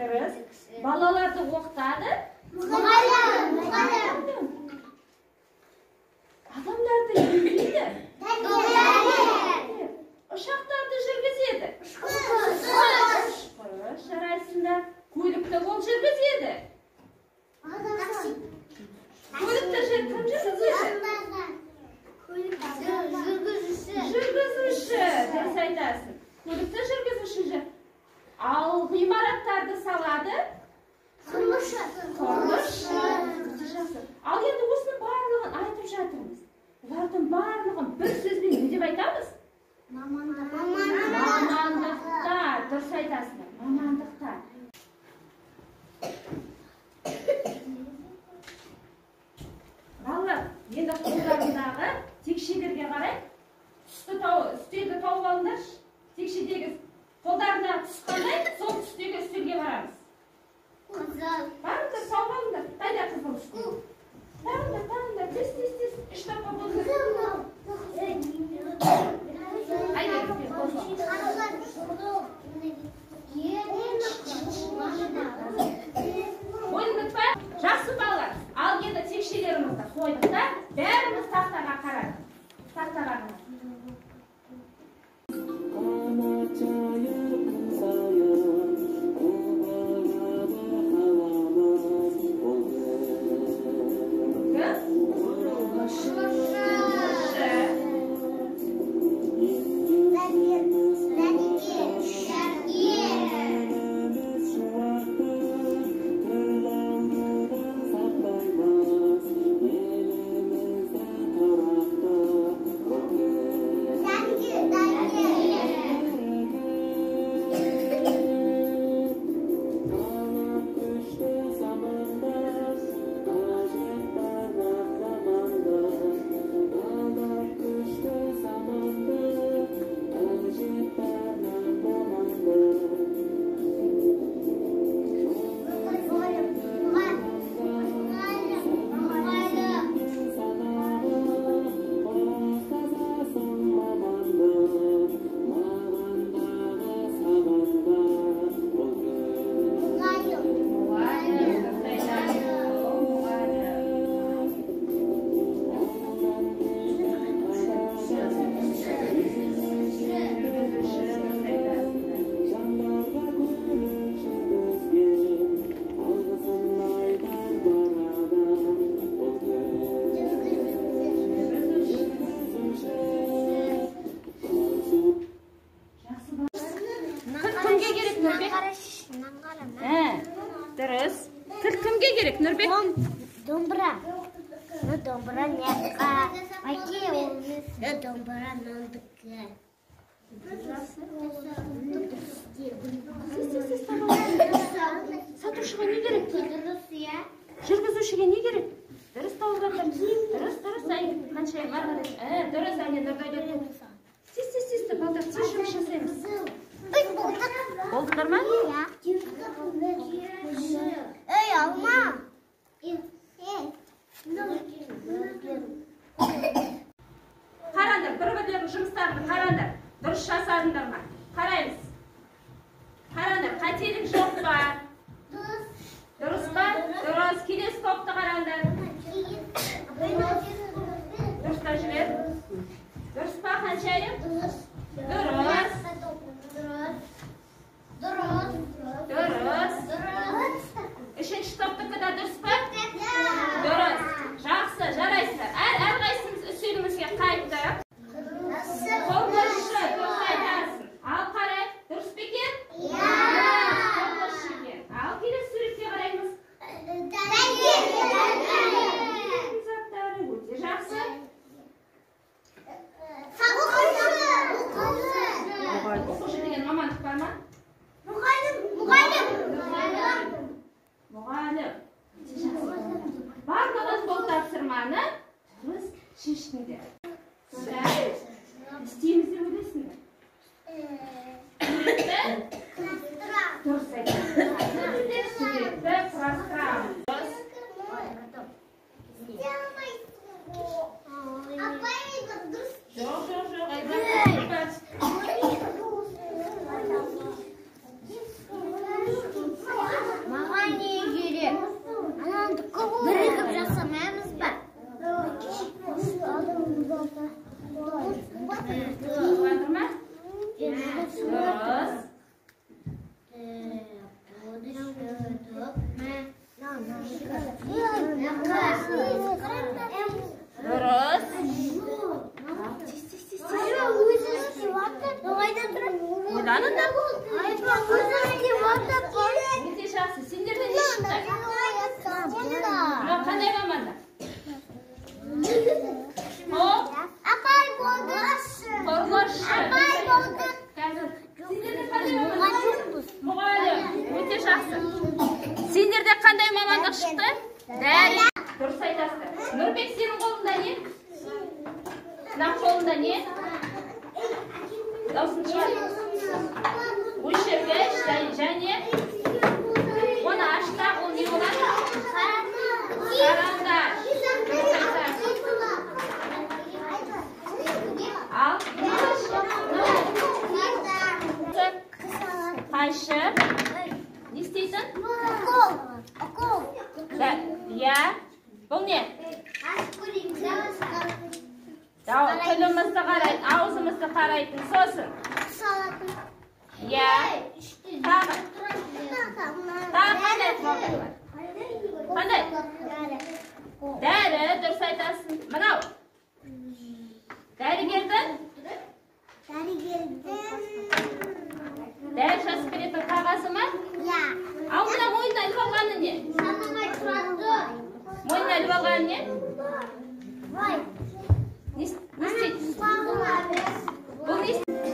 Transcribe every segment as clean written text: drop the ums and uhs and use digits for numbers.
Дұрыс. Балаларды оқытады? Мұғалім. Мұғалім. Адамдарды емдейді? Дәрігер. Ұшақтарды жүргізеді? Ұшқыш. Ұшқыш, жарайсыңдар. Көлікті ол жүргізеді? Такси. Көлікті кім жүргізеді? Жүргізуші. Жүргізуші, дұрыс айтасың. Көлікті жүргізуші. Ал ғимараттарды салады? Құрылысшы. Құрылысшы. Өте жақсы. Ал енді осының барлығын айтып жатырмыз. Бұлардың барлығын бір сөзбен не деп айтамыз? Мамандықтар. Дұрыс айтасыңдар. Мамандықтар. Балалар, енді қолдарындағы текшелерге қарай үстелді тауып алыңдаршы. Текшедегі қолдарындағы түс қандай, сол түстегі үстелге барамыз. Қызыл. Барыңдар, тауып алыңдар. Қайда қызыл үстел? Барыңдар, барыңдар, тез, тез, тез. Үш топқа бөліңдер. Айда, бізбен қосыл. Бөліндік па? Жақсы балалар. Ал енді текшелерімізді қойдық та, бәріміз тақтаға қарадық. Тақтаға қарадық. Кім? Құрылысшы. Мұғалім, дұрыс айтасың. Ол мұғалім. Жүргізуші, дұрыс айтасыңдар. Жүргізуші. Жақсы балалар. Тіл кімге керек, Нұрбек? Дұрыс. Тіл кімге керек, Нұрбек? Домбыра. Ну, домбыра няқа. Әке, ол домбыра нандікі. Тез, тез, тез таба алыңдар. Сатушыға не керек? Дұрыс, иә. Жүргізушіге не керек? Дұрыс тауып жатыр. Дұрыс, дұрыс, ай, Қаншайым, ары қарай. Дұрыс, әне, Нұрдәулет. Тез, тез, тез, балдар, тез жұмыс жасаймыз. Біз болдық. Болдыңдар ма? Ей, алма. Қараңдар, бір-бірлерінің жұмыстарын қараңдар. Дұрыс жасадыңдар ма? Қараймыз. Қараңдар, қателік жоқ па? Дұрыс па? Дұрыс. Келесі топты қараңдар. Дұрыстап жібер. Дұрыс па, Қаншайым? Дұрыс. Дұрыс. Дұрыс. Дұрыс. Дұрыс. Үшінші топтікі де дұрыс па? Дұрыс. Жақсы, жарайсыздар. Әрқайсымыз үстелімізге қайттық. Құрылысшы, дұрыс айтасың. Ал қарай, дұрыс па екен? Құрылысшы екен. Ал келесі суретке қараймыз. Заттары өте жақсы. Оқушы деген мамандық бар ма? Мұғалім. Мұғалім. Мұғалім. Өте жақсы. Барлығын бұл тапсырманы дұрыс шештіңдер. Сонда не істейміз деп ойлайсыңдар? Суретті дұрыс айтасың. Біздер суретті құрастырамыз. Дұрыс. Жоқ, жоқ, жоқ, Айбар. Дұрыс. Дұрыс. Ойланыңдар. Өте жақсы. Сендерде не шықты? Мынау қандай мамандық? Апай болды. Құрылысшы. Апай болды. Қазір. Сендерде қандай мамандық? Мұғалім. Өте жақсы. Сендерде қандай мамандық шықты? Дәрі. Дұрыс айтасыздар. Нұрбек, сенің қолыңда не? Мына қолыңда не? Дауысын шығар. Өшіргіш және оны ашсақ, ол не болады? Карандаш. Ал, қайшы. Не істейтін? Иә. Бұл не? Тілімізді қарайтын, аузымызды қарайтын. Сосын. Иә. Тағы. Тағы қандай аспаптар бар? Қандай? Дәрі, дұрыс айтасың. Мынау. Дәрігердің? Дәрі жазып беретін қағазы ма? Иә. Ал мына мойнына іліп алғаны не? Мойнына іліп алғаны не? Не істейді? Бұл не істейді?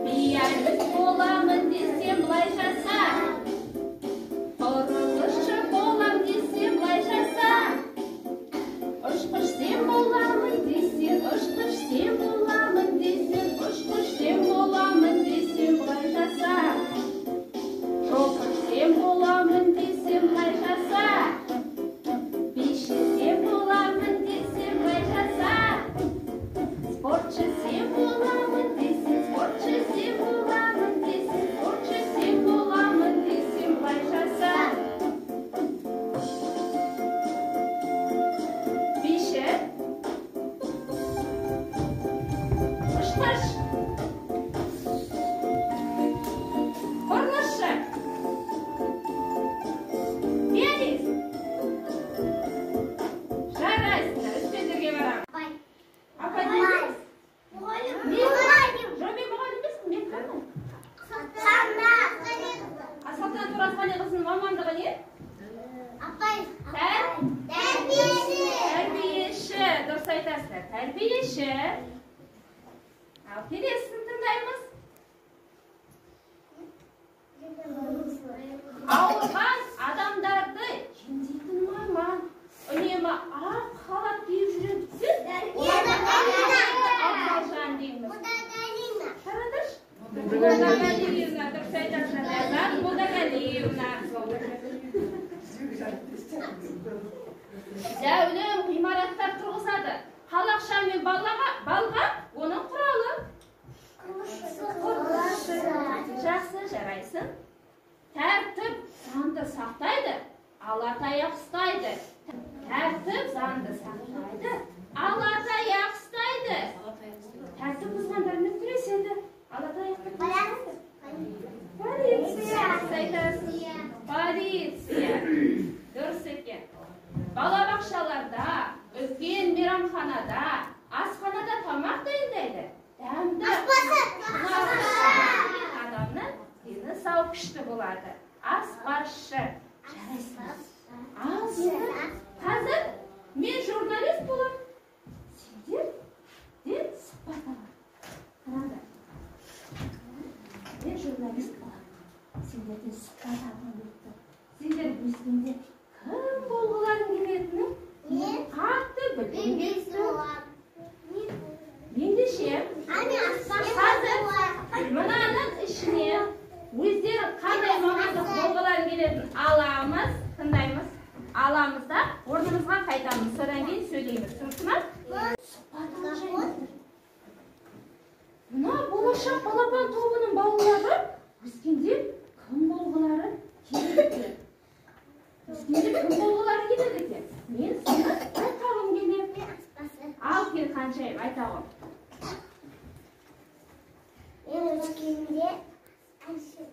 Пианист боламын десем былай жаса. Құрылысшы болам десем былай жаса. Ұшқыш сен боламын десең, ұшқыш сен боламын десең, ұшқыш сен боламын десең былай жаса. Жолқыш сен боламын десең былай жаса. Биші сен боламын десең былай жаса. Спортшы сен боламын десең, спортшы сен боламын десең, спортшы сен боламын десең былай жаса. Биші. Ұшқыш. Құрылысшы. Пианист. Жарайсыңдар, үстелдерге барамыз. Апай не дейсіз? Жоқ, мен мұғалім емеспін, мен қандай? А Салтанат Оразғалиқызының мамандығы не? Тәрбиеші. Дұрыс айтасыздар. Тәрбиеші. Ал келесісін тыңдаймыз. Ауырған адамдарды емдейтін маман. Үнемі ақ халат киіп жүреді. Абзал жан дейміз. Қараңдаршы. Молдағалиевна, дұрыс айтасыздар. Ләззат Молдағалиевна. Зәулім ғимараттар тұрғызады. Қалақша мен балға оның құралы. Құрылысшы. Жақсы, жарайсың. Тәртіп заңды сақтайды, ала таяқ ұстайды. Тәртіп заңды сақтайды, ала таяқ ұстайды. Тәртіп бұзғандармен күреседі. Ала таяқпен күреседі. Полиция. Дұрыс айтасың. Полиция. Дұрыс екен. Балабақшаларда, үлкен мейрамханада, асханада тамақ дайындайды. Дәмді адамның дені сау күшті болады. Аспазшы. Жарайсың. Ал енді қазір мен журналист боламын. Сендерден сұхбат аламын. Қараңдар. Мен журналист боламын. Сендерден сұхбат алғым келіп тұр. Сендер өскенде кім болғыларың келетінін мен қатты білгім келіп тұр. Ендеше, қазір мынаның ішіне өздері қандай мамандық болғылары келетінін аламыз, тыңдаймыз, аламыз да орнымызға қайтамыз. Содан кейін сөйлейміз. Түсінікті ма? Сұхбат алып. Мына болашақ балапан тобының балалары өскенде кім болғылары келеді екен? Өскенде кім болғылары келеді екен? Мен соны байқағым келеді. Ал кел, Қаншайым, айта ғой. Өскенде әнші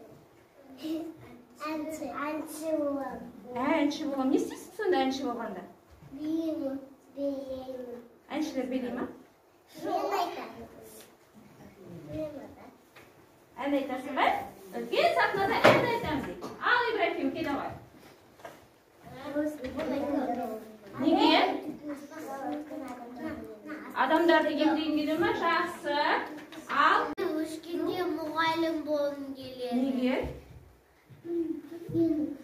әнші әнші боламын. Әнші боламын. Не істейсің сонда әнші болғанда? Билеймін, билеймін. Әншілер билей ма? Мен айтамын. Мен айтамын. Ән айтасың ба? Үлкен сахнада ән айтамын дейді. Ал, Ибрахим, келе ғой. Неге? Адамдарды емдегің келе ма? Жақсы. Ал Өскенде мұғалім болғым келеді. Неге? Мен